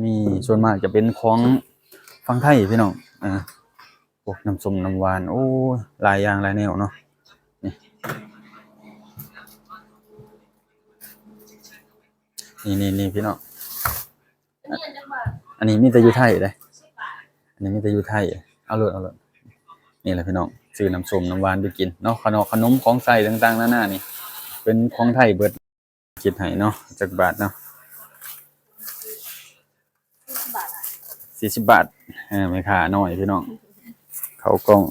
ມີ ສ່ວນມາກຈະເປັນຂອງຝັ່ງໄທພີ່ນ້ອງ ອ່າ ພວກນ້ຳສົ້ມນ້ຳຫວານ ໂອ້ຍ ຫຼາຍຢ່າງຫຼາຍແນວເນາະ ນີ້ ນີ້ ນີ້ ພີ່ນ້ອງ ອັນນີ້ມີແຕ່ຢູ່ໄທເດ້ ອັນນີ້ມີແຕ່ຢູ່ໄທ ເອົາໂລດ ເອົາໂລດ ນີ້ແຫຼະພີ່ນ້ອງ ຊື້ນ້ຳສົ້ມນ້ຳຫວານໄປກິນເນາະ ຂະໜົມ ຂະໜົມຂອງໃຊ້ຕ່າງໆນານານີ້ ເປັນຂອງໄທເບິດ ຄິດໃຫ້ເນາະ ຈັກບາດເນາະ ສີ່ສິບບາດ ເອີ ແມ່ຄ້ານ້ອຍພີ່ນ້ອງ ເຂົ້າກ່ອງ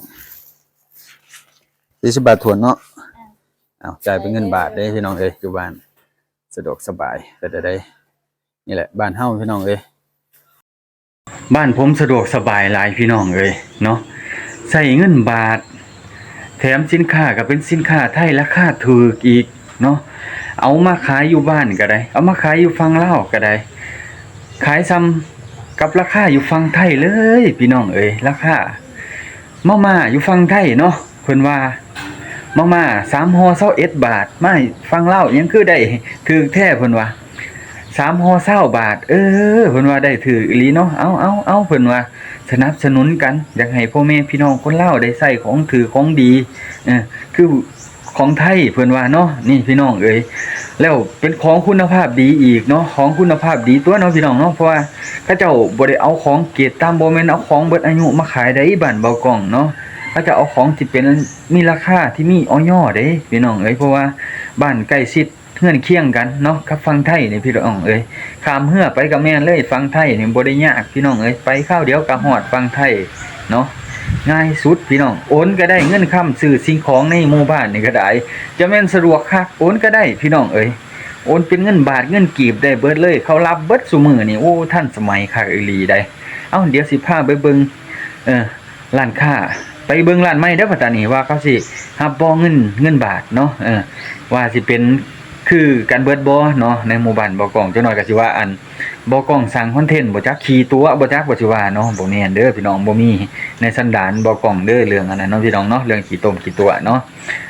ສີ່ສິບບາດຖ້ວນເນາະ ເອົາ ຈ່າຍເປັນເງິນບາດເດ້ພີ່ນ້ອງເອີຍ ຢູ່ບ້ານສະດວກສະບາຍ ເປັນໃດ ນີ້ແຫຼະບ້ານເຮົາພີ່ນ້ອງເອີຍ ບ້ານຜົມສະດວກສະບາຍຫຼາຍພີ່ນ້ອງເອີຍເນາະ ໃຊ້ເງິນບາດ ແຖມສິນຄ້າກໍເປັນສິນຄ້າໄທລາຄາຖືກອີກເນາະ ເອົາມາຂາຍຢູ່ບ້ານກໍໄດ້ ເອົາມາຂາຍຢູ່ຝັ່ງລາວກໍໄດ້ ຂາຍສ່ຳກັບລາຄາຢູ່ຝັ່ງໄທເລີຍພີ່ນ້ອງເອີຍ ລາຄາມາມ່າຢູ່ຝັ່ງໄທເນາະ ເພິ່ນວ່າມາມ່າສາມຫໍ່ຊາວເອັດບາດ ມາຝັ່ງລາວຫຍັງຄືໄດ້ຖືກແທ້ ເພິ່ນວ່າ ສາມຫໍ່ຊາວບາດ ເອີ ເພິ່ນວ່າໄດ້ຖືກອີ່ຫຼີເນາະ ເອົາ ເອົາ ເອົາ ເພິ່ນວ່າສະໜັບສະໜູນກັນ ຢາກໃຫ້ພໍ່ແມ່ພີ່ນ້ອງຄົນລາວໄດ້ໃຊ້ຂອງຖືກຂອງດີ ເອີ ຄືຂອງໄທ ເພິ່ນວ່າເນາະ ນີ້ພີ່ນ້ອງເອີຍ ແລ້ວເປັນຂອງຄຸນນະພາບດີອີກເນາະ ຂອງຄຸນນະພາບດີຕົວະເນາະພີ່ນ້ອງເນາະ ເພາະວ່າເຂົາເຈົ້າບໍ່ໄດ້ເອົາຂອງເກຣດຕ່ຳ ບໍ່ແມ່ນເອົາຂອງເບິດອາຍຸມາຂາຍໃດ໋ ບ້ານເບົາກ້ອງເນາະ ເຂົາເຈົ້າເອົາຂອງທີ່ເປັນ ມີລາຄາທີ່ມີ ອອຍ ເດ້ພີ່ນ້ອງເອີຍ ເພາະວ່າບ້ານໃກ້ຊິດ ເຮືອນຄຽງກັນເນາະ ກັບຝັ່ງໄທນີ້ພີ່ນ້ອງເອີຍ ຂ້າມເຮືອໄປກໍແມ່ນເລີຍ ຝັ່ງໄທນີ້ບໍ່ໄດ້ຍາກພີ່ນ້ອງເອີຍ ໄປຄາວດຽວກໍຮອດຝັ່ງໄທເນາະ ງ່າຍສຸດພີ່ນ້ອງ ໂອນກໍໄດ້ເງິນຄຳ ຊື້ສິ່ງຂອງໃນໝູ່ບ້ານນີ້ກໍໄດ້ ຈະແມ່ນສະດວກຄັກ ໂອນກໍໄດ້ພີ່ນ້ອງເອີຍ ໂອນເປັນເງິນບາດເງິນກີບໄດ້ເບິດເລີຍ ເຂົາຮັບເບິດຊຸມື້ນີ້ ໂອ້ ທັນສະໄໝຄັກອີ່ຫຼີໃດ໋ ເອົ້າ ດຽວຊິພາໄປເບິ່ງ ເອີ ຮ້ານຄ້າ ໄປເບິ່ງຮ້ານໃໝ່ເດີ້ ບັດນີ້ວ່າເຂົາຊິຮັບບໍ່ເງິນ ເງິນບາດເນາະ ເອີ ວ່າຊິເປັນຄືກັນເບິດບໍ່ເນາະ ໃນໝູ່ບ້ານເບົາກ້ອງ ຈັກໜ້ອຍກໍຊິວ່າ ອັນ ເບົາກ້ອງສ້າງຄອນເທັນບໍ່ຈັກ ຂີ້ຕົວະບໍ່ຈັກ ວ່າຊິວ່າເນາະ ບໍ່ແມ່ນເດີ້ພີ່ນ້ອງ ບໍ່ມີໃນສັນດານເບົາກ້ອງເດີ້ ເລື່ອງອັນນັ້ນເນາະພີ່ນ້ອງເນາະ ເລື່ອງຂີ້ຕົມຂີ້ຕົວະເນາະ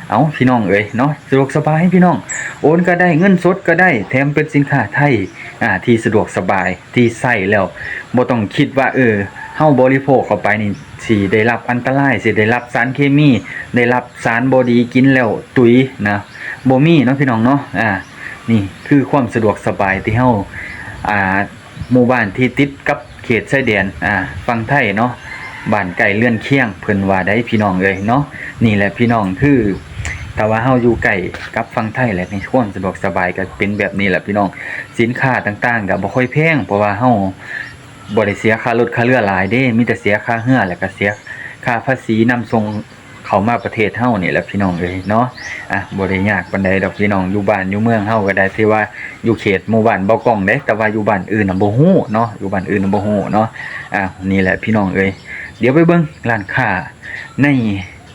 ເອົ້າ ພີ່ນ້ອງເອີຍເນາະ ສະດວກສະບາຍພີ່ນ້ອງ ໂອນກໍໄດ້ ເງິນສົດກໍໄດ້ ແຖມເປັນສິນຄ້າໄທ ອ່າ ທີ່ສະດວກສະບາຍ ທີ່ໃຊ້ແລ້ວບໍ່ຕ້ອງຄິດວ່າ ເອີ ເຮົາບໍລິໂພກເຂົ້າໄປນີ້ ຊິໄດ້ຮັບອັນຕະລາຍ ຊິໄດ້ຮັບສານເຄມີ ໄດ້ຮັບສານບໍ່ດີ ກິນແລ້ວຕຸຍນະ ບໍ່ມີເນາະພີ່ນ້ອງເນາະ ອ່າ ນີ້ຄືຄວາມສະດວກສະບາຍທີ່ເຮົາ ອ່າ ໝູ່ບ້ານທີ່ຕິດກັບເຂດຊາຍແດນ ອ່າ ຝັ່ງໄທເນາະ ບ້ານໃກ້ເຮືອນຄຽງ ເພິ່ນວ່າໄດ໋ພີ່ນ້ອງເອີຍເນາະ ນີ້ແຫຼະພີ່ນ້ອງ ຄືຖ້າວ່າເຮົາຢູ່ໃກ້ກັບຝັ່ງໄທແຫຼະ ໃນຄວາມສະດວກສະບາຍກໍເປັນແບບນີ້ແຫຼະພີ່ນ້ອງ ສິນຄ້າຕ່າງໆກໍບໍ່ຄ່ອຍແພງ ເພາະວ່າເຮົາ ບໍ່ໄດ້ເສຍຄ່າລົດຄ່າເຮືອຫຼາຍເດ້ ມີແຕ່ເສຍຄ່າເຮືອ ແລ້ວກໍເສຍຄ່າພາສີນຳສົ່ງເຂົ້າມາປະເທດເຮົານີ້ແຫຼະພີ່ນ້ອງເອີຍເນາະ ອ່າ ບໍ່ໄດ້ຍາກປານໃດດອກພີ່ນ້ອງ ຢູ່ບ້ານຢູ່ເມືອງເຮົາກໍໄດ້ ຖືວ່າຢູ່ເຂດໝູ່ບ້ານເບົາກ້ອງເດ້ ແຕ່ວ່າຢູ່ບ້ານອື່ນນະບໍ່ຮູ້ເນາະ ຢູ່ບ້ານອື່ນນະບໍ່ຮູ້ເນາະ ອ່າ ນີ້ແຫຼະພີ່ນ້ອງເອີຍ ດຽວໄປເບິ່ງຮ້ານຄ້າໃນ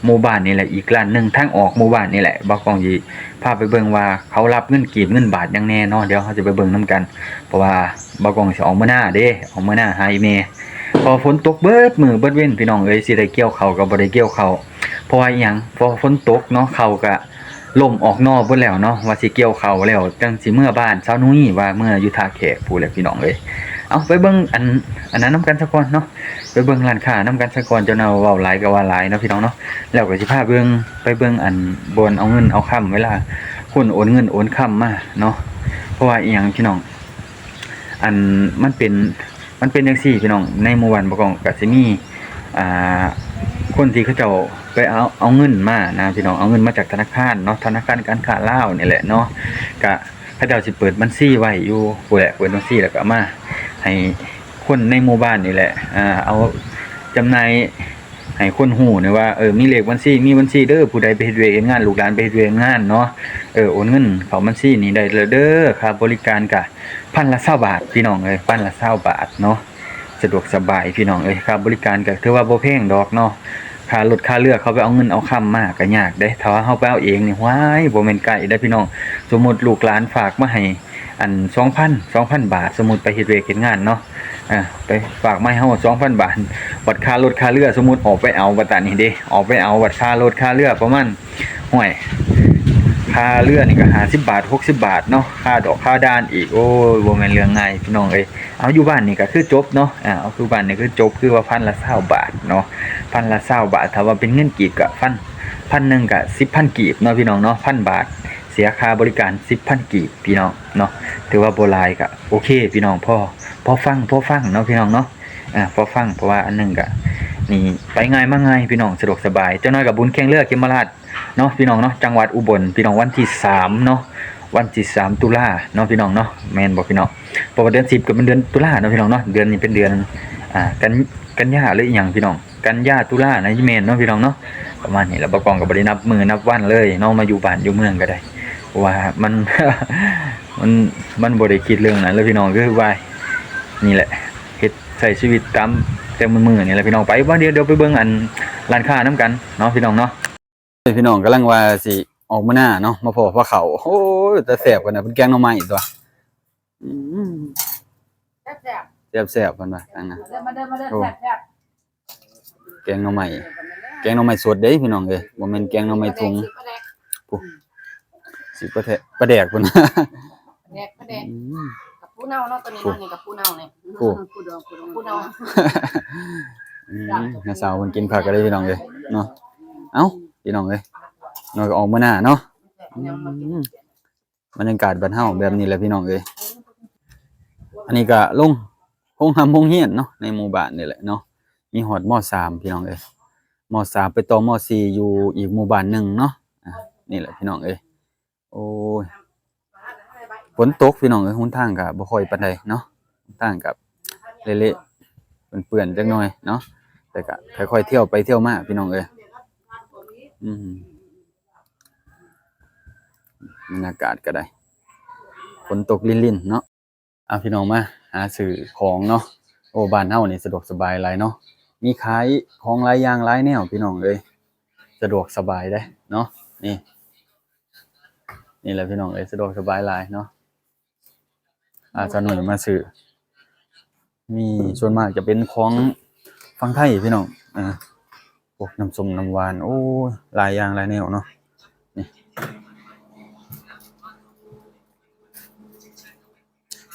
ໝູ່ບ້ານນີ້ແຫຼະ ອີກຮ້ານໜຶ່ງ ທາງອອກໝູ່ບ້ານນີ້ແຫຼະ ບ່າວກ້ອງຊິພາໄປເບິ່ງວ່າເຂົາຮັບເງິນກີບເງິນບາດຫຍັງແດ່ເນາະ ດຽວເຮົາຈະໄປເບິ່ງນຳກັນ ເພາະວ່າບ່າວກ້ອງຊິອອກມື້ນາເດ້ ອອກມື້ນາຫາອີ່ແມ່ ເພາະວ່າຝົນຕົກເບິດມື້ເບິດເວັນ ພີ່ນ້ອງເອີຍ ຊິໄດ້ກ່ຽວເຂົ້າກໍບໍ່ໄດ້ກ່ຽວເຂົ້າ ເພາະວ່າອີ່ຫຍັງ ເພາະວ່າຝົນຕົກເນາະ ເຂົ້າກໍລົ້ມອອກໜໍ່ເບິດແລ້ວເນາະ ວ່າຊິກ່ຽວເຂົ້າແລ້ວຈັ່ງຊິເມືອບ້ານ ສາວນຸ້ຍວ່າເມືອຢູ່ທ່າແຂກພຸ້ນແຫຼະ ພີ່ນ້ອງເອີຍ ເອົາ ໄປເບິ່ງອັນ ອັນນັ້ນນຳກັນຊະກ່ອນເນາະ ໄປເບິ່ງຮ້ານຄ້ານຳກັນຊະກ່ອນ ເຈົ້ານາຍເວົ້າຫຼາຍກໍວ່າຫຼາຍເນາະ ພີ່ນ້ອງເນາະ ແລ້ວກໍຊິພາເບິ່ງ ໄປເບິ່ງອັນບ່ອນເອົາເງິນເອົາຄຳ ເວລາຄົນໂອນເງິນໂອນຄຳມາເນາະ ເພາະວ່າອີ່ຫຍັງ ພີ່ນ້ອງ ອັນ ມັນເປັນ ມັນເປັນຈັ່ງຊີ້ ພີ່ນ້ອງ ໃນໝູ່ບ້ານບໍ່ກອງກໍຊິມີ ອ່າ ຄົນທີ່ເຂົາເຈົ້າໄປເອົາ ເອົາເງິນມານະ ພີ່ນ້ອງ ເອົາເງິນມາຈາກທະນາຄານເນາະ ທະນາຄານການຄ້າລາວນີ້ແຫຼະເນາະ ກະ ເຂົາເຈົ້າຊິເປີດບັນຊີໄວ້ຢູ່ພຸ້ນແຫຼະ ເປີດບັນຊີແລ້ວກໍເອົາມາໃຫ້ຄົນໃນໝູ່ບ້ານນີ້ແຫຼະ ອ່າ ເອົາຈຳໜ່າຍໃຫ້ຄົນຮູ້ນະວ່າ ເອີ ມີເລກບັນຊີ ມີບັນຊີເດີ ຜູ້ໃດໄປເຮັດວຽກເຮັດງານ ລູກຫຼານໄປເຮັດວຽກເຮັດງານເນາະ ເອີ ໂອນເງິນເຂົ້າບັນຊີນີ້ໄດ້ເລີຍເດີ ຄ່າບໍລິການກະພັນລະຊາວບາດ ພີ່ນ້ອງເອີຍ ພັນລະຊາວບາດເນາະ ສະດວກສະບາຍ ພີ່ນ້ອງເອີຍ ຄ່າບໍລິການກໍຖືວ່າບໍ່ແພງດອກເນາະ ຄ່າລົດຄ່າເຮືອ ເຂົາໄປເອົາເງິນເອົາຄຳມາກໍຍາກເດ້ ຖ້າວ່າເຮົາໄປເອົາເອງນີ້ ຫວາຍ ບໍ່ແມ່ນໃກ້ເດ້ພີ່ນ້ອງ ສົມມຸດລູກຫຼານຝາກມາໃຫ້ ອັນ ສອງພັນ ສອງພັນບາດ ສົມມຸດໄປເຮັດວຽກເຮັດງານເນາະ ເອີ ໄປຝາກມາໃຫ້ເຮົາສອງພັນບາດ ບັດຄ່າລົດຄ່າເຮືອ ສົມມຸດອອກໄປເອົາ ບັດຕານີ້ເດ້ ອອກໄປເອົາ ບັດຄ່າລົດຄ່າເຮືອປະມານ ຫ້ວຍ ຄ່າເຮືອນີ້ກໍຫ້າສິບບາດ ຫົກສິບບາດເນາະ ຄ່າດອກຄ່າດ່ານອີກ ໂອ້ຍ ບໍ່ແມ່ນເລື່ອງງ່າຍພີ່ນ້ອງເອີຍ. ເອົາ ຢູ່ບ້ານນີ້ກໍຄືຈົບເນາະ ອາ ເອົາ ຢູ່ບ້ານນີ້ຄືຈົບ ຄືວ່າພັນລະຊາວບາດເນາະ ພັນລະຊາວບາດ. ຖ້າວ່າເປັນເງິນກີບກໍພັນ ພັນໜຶ່ງກໍສິບພັນກີບເນາະ ພີ່ນ້ອງເນາະ ພັນບາດ ເສຍຄ່າບໍລິການສິບພັນກີບ ພີ່ນ້ອງເນາະ. ຖືວ່າບໍ່ຫຼາຍ ກໍໂອເຄພີ່ນ້ອງ ພໍ ພໍຟັງ ພໍຟັງເນາະ ພີ່ນ້ອງເນາະ ອາ ພໍຟັງ ເພາະວ່າອັນໜຶ່ງກໍນີ້ ໄປງ່າຍມາງ່າຍ ພີ່ນ້ອງ ສະດວກສະບາຍ. ຈັກໜ້ອຍກໍບຸນແຂ່ງເຮືອເຂມມະລາດ ເນາະ ພີ່ນ້ອງເນາະ ຈັງຫວັດອຸບົນ ພີ່ນ້ອງ ວັນທີສາມເນາະ ວັນທີສາມຕຸລາເນາະ ພີ່ນ້ອງເນາະ ແມ່ນບໍ່ພີ່ນ້ອງ? ເພາະວ່າເດືອນສິບກໍເປັນເດືອນຕຸລາເນາະ ພີ່ນ້ອງເນາະ ເດືອນນີ້ເປັນເດືອນ ອ່າ ກັນ ກັນຍາ ຫຼື ອີ່ຫຍັງ ພີ່ນ້ອງ ກັນຍາ ຕຸລາ ໜ້າຈະແມ່ນເນາະ ພີ່ນ້ອງເນາະ ປະມານນີ້ລະ. ບ່າວກ້ອງກໍບໍ່ໄດ້ນັບມື້ນັບວັນເລີຍເນາະ ມາຢູ່ບ້ານຢູ່ເມືອງກໍໄດ້ ເພາະວ່າມັນ ມັນ ມັນບໍ່ໄດ້ຄິດເລື່ອງນັ້ນເລີຍ ພີ່ນ້ອງ ຄືວ່ານີ້ແຫຼະ ເຮັດໃຊ້ຊີວິດຕາມແຕ່ມື້ໆນີ້ແຫຼະ ພີ່ນ້ອງ. ໄປ ວ່າດຽວ ດຽວໄປເບິ່ງອັນຮ້ານຄ້ານຳກັນເນາະ ພີ່ນ້ອງເນາະ. ພີ່ນ້ອງກຳລັງວ່າຊິອອກມານາເນາະ ມາພໍ້ພາເຂົ້າ ໂອ້ຍ ຕາແຊບຂະໜາດ ເພິ່ນແກງໜໍ່ໄມ້ຕົວະ ອືມ ແຊບໆ ແຊບໆ ເພິ່ນວ່າທາງນັ້ນ ເດີມາເດີມາເດີ ໂອ້ ແຊບໆ ແກງໜໍ່ໄມ້ ແກງໜໍ່ໄມ້ສົດເດ້ພີ່ນ້ອງເອີຍ ບໍ່ແມ່ນແກງໜໍ່ໄມ້ຖົງ ປາແດກ ຜູ້ ອືມ ຊິປາແທະ ປາແດກພຸ້ນ ປາແດກ ປາແດກ ອືມ ກັບປູເນົ່າເນາະ ຕົວນີ້ເນາະ ນີ້ກັບປູເນົ່ານີ້ ຜູ້ ປູດອງ ປູດອງ ປູເນົ່າ ອືມ ນ້າສາວເພິ່ນກິນຄັກກະເດ້ພີ່ນ້ອງເອີຍເນາະ. ເອົ້າ ພີ່ນ້ອງເອີຍ ນ້ອຍກໍອອກມາໜ້າເນາະ ອືມ ບັນຍາກາດບ້ານເຮົາແບບນີ້ແຫຼະພີ່ນ້ອງເອີຍ. ອັນນີ້ກໍໂຮງ ໂຮງຮ່ຳໂຮງຮຽນເນາະ ໃນໝູ່ບ້ານນີ້ແຫຼະເນາະ ມີຮອດ ມໍສາມ ພີ່ນ້ອງເອີຍ ມໍສາມ ໄປຕໍ່ ມໍສີ່ ຢູ່ອີກໝູ່ບ້ານໜຶ່ງເນາະ ອາ ນີ້ແຫຼະພີ່ນ້ອງເອີຍ. ໂອ້ຍ ຝົນຕົກພີ່ນ້ອງເອີຍ ຫົນທາງກໍບໍ່ຄ່ອຍປານໃດເນາະ ຫົນທາງກໍເລະໆ ເປື້ອນໆ ຈັກໜ້ອຍເນາະ ແຕ່ກໍຄ່ອຍໆ ທ່ຽວໄປທ່ຽວມາພີ່ນ້ອງເອີຍ ອືມ ບັນຍາກາດກໍໄດ້ ຝົນຕົກລິນໆ ເນາະ. ອ່າ ພີ່ນ້ອງມາຫາຊື້ຂອງເນາະ ໂອ້ ບ້ານເຮົານີ້ສະດວກສະບາຍຫຼາຍເນາະ ມີຂາຍຂອງຫຼາຍຢ່າງຫຼາຍແນວພີ່ນ້ອງເອີຍ ສະດວກສະບາຍເດ້ເນາະ ນີ້ ນີ້ແຫຼະພີ່ນ້ອງເອີຍ ສະດວກສະບາຍຫຼາຍເນາະ. ອາ ສາວໜຸ່ຍມາຊື້ ມີ ສ່ວນມາກຈະເປັນຂອງຝັ່ງໄທພີ່ນ້ອງ ອາ ພວກນ້ຳສົ້ມນ້ຳຫວານ ໂອ້ຍ ຫຼາຍຢ່າງຫຼາຍແນວເນາະ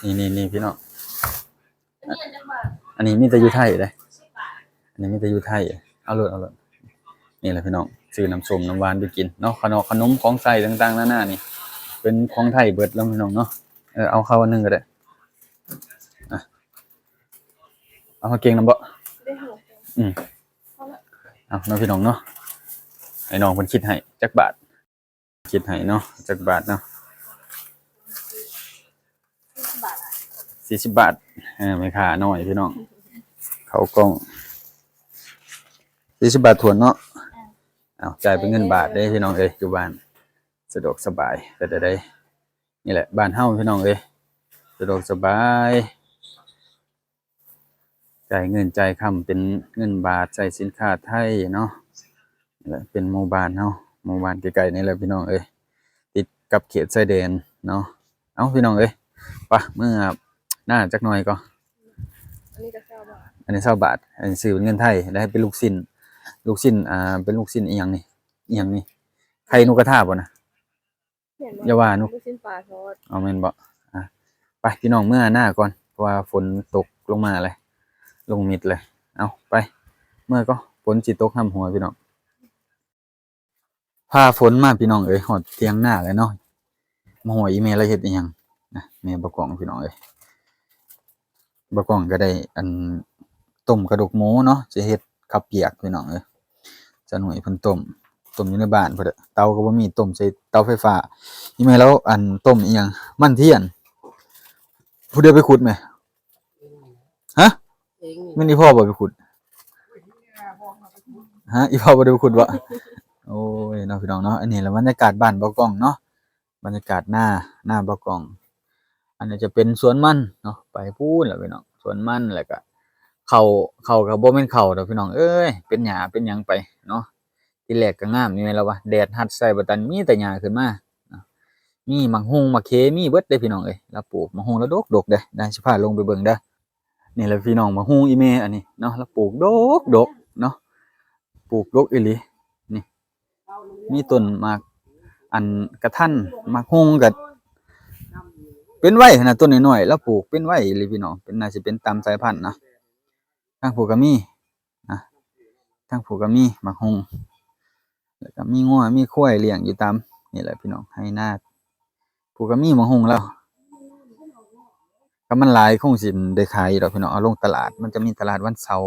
ນີ້ ນີ້ ນີ້ ພີ່ນ້ອງ ອັນນີ້ມີແຕ່ຢູ່ໄທເດ້ ອັນນີ້ມີແຕ່ຢູ່ໄທ ເອົາໂລດ ເອົາໂລດ. ນີ້ແຫຼະພີ່ນ້ອງ ຊື້ນ້ຳສົ້ມນ້ຳຫວານໄປກິນເນາະ ຂະໜອກຂະໜົມຂອງໃຊ້ຕ່າງໆນານານີ້ ເປັນຂອງໄທເບິດແລ້ວພີ່ນ້ອງເນາະ. ເອີ ເອົາເຂົ້າອັນໜຶ່ງກໍໄດ້ ອ່ະ ເອົາເຂົ້າເກັ່ງນຳບໍ່? ອືມ ເອົາເນາະພີ່ນ້ອງເນາະ ໃຫ້ນ້ອງເພິ່ນຄິດໃຫ້ຈັກບາດ ຄິດໃຫ້ເນາະ ຈັກບາດເນາະ ສີ່ສິບບາດ ເອີ ແມ່ຄ້ານ້ອຍພີ່ນ້ອງ ເຂົ້າກ່ອງ ສີ່ສິບບາດຖ້ວນເນາະ. ເອົາ ຈ່າຍເປັນເງິນບາດເດ້ພີ່ນ້ອງເອີຍ ຢູ່ບ້ານສະດວກສະບາຍ ເປັນໃດ ນີ້ແຫຼະບ້ານເຮົາພີ່ນ້ອງເອີຍ ສະດວກສະບາຍ ຈ່າຍເງິນຈ່າຍຄຳເປັນເງິນບາດ ໃຊ້ສິນຄ້າໄທເນາະ. ນີ້ແຫຼະເປັນໝູ່ບ້ານເຮົາ ໝູ່ບ້ານໃກ້ໆນີ້ແຫຼະພີ່ນ້ອງເອີຍ ຕິດກັບເຂດຊາຍແດນເນາະ. ເອົ້າ ພີ່ນ້ອງເອີຍ ໄປເມືອນາຈັກໜ່ອຍກ່ອນ. ອັນນີ້ກໍຊາວບາດ ອັນນີ້ຊາວບາດ ອັນນີ້ຊື້ເປັນເງິນໄທ ແລ້ວໃຫ້ເປັນລູກຊີ້ນ ລູກຊີ້ນ ອ່າ ເປັນລູກຊີ້ນອີ່ຫຍັງນີ້ ອີ່ຫຍັງນີ້ ໄຂ່ນົກກະທາບໍ່ນະ? ແມ່ນບໍ່? ຢ່າວ່າໜູ ລູກຊີ້ນປາທອດ ເອົາແມ່ນບໍ່? ອ່ະ ໄປພີ່ນ້ອງເມືອນາກ່ອນ ເພາະວ່າຝົນຕົກລົງມາແລ້ວ ລົງມິດເລີຍ. ເອົາ ໄປເມືອກ່ອນ ຝົນຊິຕົກຫ້ຳຫົວພີ່ນ້ອງ. ຟ້າຝົນມາພີ່ນ້ອງເອີຍ ຮອດຖຽງນາແລ້ວເນາະ. ມາຮອດອີ່ແມ່ລາວເຮັດອີ່ຫຍັງນະ ແມ່ບ່າວກ້ອງພີ່ນ້ອງເອີຍ. ບ່າວກ້ອງກໍໄດ້ອັນ ຕົ້ມກະດູກໝູເນາະ ຊິເຮັດເຂົ້າປຽກພີ່ນ້ອງເອີຍ. ສາວໜຸ່ຍເພິ່ນຕົ້ມ ຕົ້ມຢູ່ໃນບ້ານພຸ້ນແຫຼະ ເຕົາກໍບໍ່ມີ ຕົ້ມໃສ່ເຕົາໄຟຟ້າ. ອີ່ແມ່ລາວອັນ ຕົ້ມອີ່ຫຍັງ ມັນທຽນ ຜູ້ດຽວໄປຂຸດແມ່? ຮະ? ເອງນີ້ ແມ່ນອີ່ພໍ່ບໍ່ໄປຂຸດ? ຮະ? ອີ່ພໍ່ບໍ່ໄດ້ໄປຂຸດບໍ່? ໂອ້ຍເນາະ ພີ່ນ້ອງເນາະ ອັນນີ້ລະບັນຍາກາດບ້ານບ່າວກ້ອງເນາະ. ບັນຍາກາດນາ ນາບ່າວກ້ອງ. ອັນນີ້ຈະເປັນສວນມັນເນາະ ໄປພຸ້ນລະພີ່ນ້ອງ ສວນມັນ ແລ້ວກະເຂົ້າ ເຂົ້າກໍບໍ່ແມ່ນເຂົ້າດອກພີ່ນ້ອງເອີຍ ເປັນຫຍ້າເປັນຫຍັງໄປເນາະ. ທີແລກກໍງາມຢູ່ແມ່ນລະວ່າ ແດດຮັດໃສ່ ບາດນັ້ນມີແຕ່ຫຍ້າຂຶ້ນມາເນາະ. ມີໝາກຫຸ່ງໝາກເຂ ມີເບິດເດ້ພີ່ນ້ອງເອີຍ ລາວປູກໝາກຫຸ່ງລາວດົກໆເດ້. ດຽວຊິພາລົງໄປເບິ່ງເດີ. ນີ້ແຫຼະພີ່ນ້ອງ ໝາກຫຸ່ງອີ່ແມ່ອັນນີ້ເນາະ ລາວປູກດົກໆເນາະ ປູກດົກອີ່ຫຼີ. ນີ້ ມີຕົ້ນໝາກ ອັນກະທັນ ໝາກຫຸ່ງກະເປັນໄວຫັ້ນນະ ຕົ້ນນ້ອຍໆ ລາວປູກເປັນໄວອີ່ຫຼີພີ່ນ້ອງ ເປັນ ໜ້າຊິເປັນຕາມສາຍພັນນະ. ທາງຜູ້ກະມີນະ ທາງຜູ້ກະມີໝາກຫຸ່ງ ແລ້ວກະມີງົວມີຄວາຍລ້ຽງຢູ່ຕາມນີ້ແຫຼະພີ່ນ້ອງ ໄຮ່ນາ. ຜູ້ກະມີໝາກຫຸ່ງລາວ ຄັນມັນຫຼາຍຄົງຊິໄດ້ຂາຍຢູ່ດອກພີ່ນ້ອງ ເອົາລົງຕະຫຼາດ ມັນຈະມີຕະຫຼາດວັນເສົາ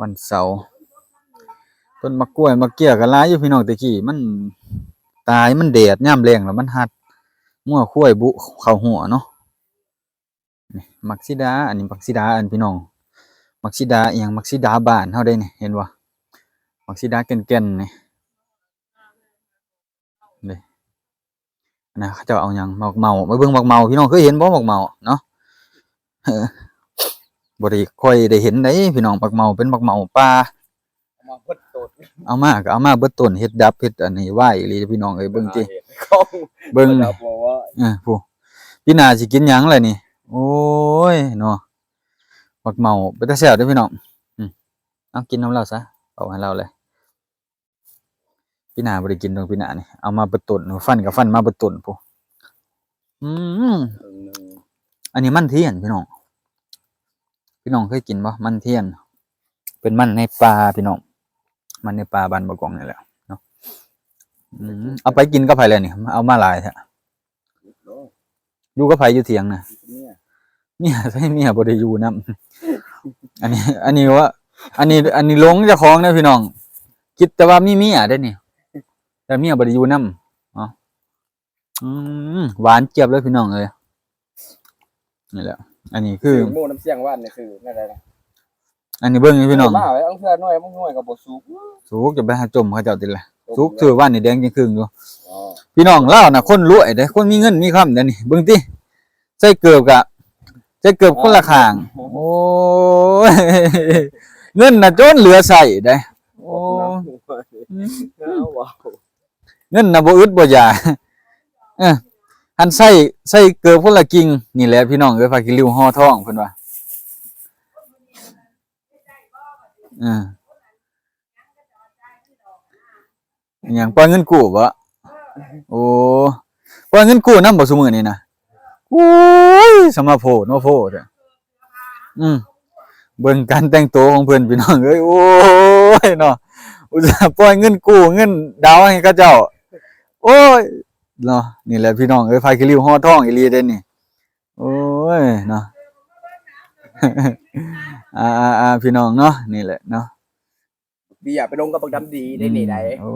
ວັນເສົາ. ຕົ້ນໝາກກ້ວຍໝາກເຈ້ຍກະຫຼາຍຢູ່ພີ່ນ້ອງ ແຕ່ກີ້ມັນຕາຍ ມັນແດດ ຍາມແລ້ງແລ້ວມັນຮັດ ງົວຄວາຍບຸເຂົ້າຮົ້ວເນາະ. ນີ້ໝາກສີດາ ອັນນີ້ໝາກສີດາ ອັນພີ່ນ້ອງ ໝາກສີດາອີ່ຫຍັງ ໝາກສີດາບ້ານເຮົາເດ້ນີ້ ເຫັນບໍ່ ໝາກສີດາແກ່ນໆ ນີ້ ນີ້ນະ ເຂົາເຈົ້າເອົາຫຍັງ ໝາກເມົາ ມາເບິ່ງໝາກເມົາ ພີ່ນ້ອງເຄີຍເຫັນບໍ່ ໝາກເມົາເນາະ? ເອີ ບໍ່ໄດ້ຄ່ອຍໄດ້ເຫັນໃດ໋ພີ່ນ້ອງ ໝາກເມົາ ເປັນໝາກເມົາປ່າ ເອົາມາເບິດຕົ້ນ ເອົາມາກະເອົາມາເບິດຕົ້ນ ເຮັດດັບ ເຮັດອັນນີ້ວາຍອີ່ຫຼີພີ່ນ້ອງເອີຍ ເບິ່ງຕິ ເບິ່ງ ເອີ ຜູ້ ປີໜ້າຊິກິນຫຍັງລະນີ້ ໂອ້ຍເນາະ. ໝາກເມົາເປັນຕາແຊບເດ້ພີ່ນ້ອງ ອືມ ເອົາກິນນຳລາວຊະ ເອົາໃຫ້ລາວເລີຍ. ປີໜ້າບໍ່ໄດ້ກິນດອກ ປີໜ້ານີ້ ເອົາມາເບິດຕົ້ນ ຟັນກະຟັນມາເບິດຕົ້ນພຸ້ນ. ອືມ ອັນນີ້ມັນທຽນພີ່ນ້ອງ ພີ່ນ້ອງເຄີຍກິນບໍ່ ມັນທຽນ ເປັນມັນໃນປ່າພີ່ນ້ອງ ມັນໃນປ່າບ້ານບໍ່ກອງນີ້ແຫຼະເນາະ. ອືມ ເອົາໄປກິນກັບໃຜແລ້ວນີ້ ເອົາມາຫຼາຍແທ້? ຢູ່ກັບໃຜຢູ່ຖຽງນະ? ເມຍ ເມຍໃສ ເມຍບໍ່ໄດ້ຢູ່ນຳ ອັນນີ້ ອັນນີ້ວ່າ ອັນນີ້ ອັນນີ້ຫຼົງເຈົ້າຂອງເດີພີ່ນ້ອງ ຄິດແຕ່ວ່າມີເມຍເດ້ນີ້ ແຕ່ເມຍບໍ່ໄດ້ຢູ່ນຳເນາະ. ອືມ ຫວານຈຽບເລີຍພີ່ນ້ອງເອີຍ ນີ້ແຫຼະ ອັນນີ້ຄື ຊື້ໝູ່ນຳສ່ຽງຫວານນີ້ ຊື້ແນວໃດນະ? ອັນນີ້ເບິ່ງນີ້ພີ່ນ້ອງ ມາເອົາເທື່ອໜ້ອຍ ບາງໜ່ວຍກໍບໍ່ສຸກ ສຸກ ຈະໄປຫາຈົ່ມເຂົາເຈົ້າຕິລະ ສຸກ ຊື້ຫວານນີ້ແດງຈຶ່ງຄຶ່ງຢູ່. ອໍ ພີ່ນ້ອງລາວນະ ຄົນລວຍເດ້ ຄົນມີເງິນມີຄຳເດ້ນີ້ ເບິ່ງຕິ ໃສ່ເກີບກະ ໃສ່ເກີບຄົນລະຂ້າງ ໂອ້ຍ ເງິນນະຈົນເຫຼືອໃຊ້ເດ້ ໂອ້ຍ ເງິນນະບໍ່ອຶດບໍ່ຢາກ ເອີ ຫັ້ນໃສ່ ໃສ່ເກີບຄົນລະກິ່ງ ນີ້ແຫຼະພີ່ນ້ອງເອີຍ ຜ້າຂີ້ລິ້ວຫໍ່ທອງເພິ່ນວ່າ ເອີ ອີຫຍັງ ປ່ອຍເງິນກູ້ບໍ? ໂອ້ ປ່ອຍເງິນກູ້ນຳບໍຊຸມື້ນີ້ນະ? ໂອ້ຍ ສະມາໂພດມາໂພດແທ້ ອືມ ເບິ່ງການແຕ່ງໂຕຂອງເພິ່ນພີ່ນ້ອງເອີຍ ໂອ້ຍເນາະ ອຸດສ່າປ່ອຍເງິນກູ້ເງິນດາວໃຫ້ເຂົາເຈົ້າ ໂອ້ຍເນາະ ນີ້ແຫຼະພີ່ນ້ອງເອີຍ ຜ້າຂີ້ລິ້ວຫໍ່ທອງອີ່ຫຼີເດ້ນີ້ ໂອ້ຍເນາະ ອ່າໆໆ ພີ່ນ້ອງເນາະ ນີ້ແຫຼະເນາະ. ເບຍໄປລົງກັບບັກດຳດີໄດ້ນີ້ໄດ໋ ໂອ້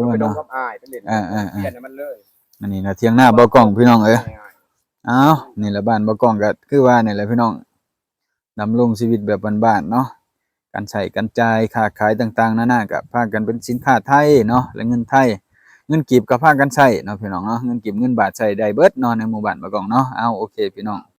ໄປລົງກັບອ້າຍໄປຫຼິ້ນ ອ່າໆໆ ປ່ຽນໃຫ້ມັນເລີຍ ອັນນີ້ນະຖຽງນາບ່າວກ້ອງພີ່ນ້ອງເອີຍ ອ້າວ ນີ້ແຫຼະບ້ານບ່າວກ້ອງກໍຄືວ່ານີ້ແຫຼະພີ່ນ້ອງ ດຳລົງຊີວິດແບບບ້ານໆເນາະ ການໃຊ້ການຈ່າຍຄ້າຂາຍຕ່າງໆນານາ ກໍພາກັນເປັນສິນຄ້າໄທເນາະ ແລະເງິນໄທ ເງິນກີບກໍພາກັນໃຊ້ເນາະພີ່ນ້ອງເນາະ ເງິນກີບເງິນບາດໃຊ້ໄດ້ເບິດເນາະ ໃນໝູ່ບ້ານບ່າວກ້ອງເນາະ ເອົາ ໂອເຄພີ່ນ້ອງ.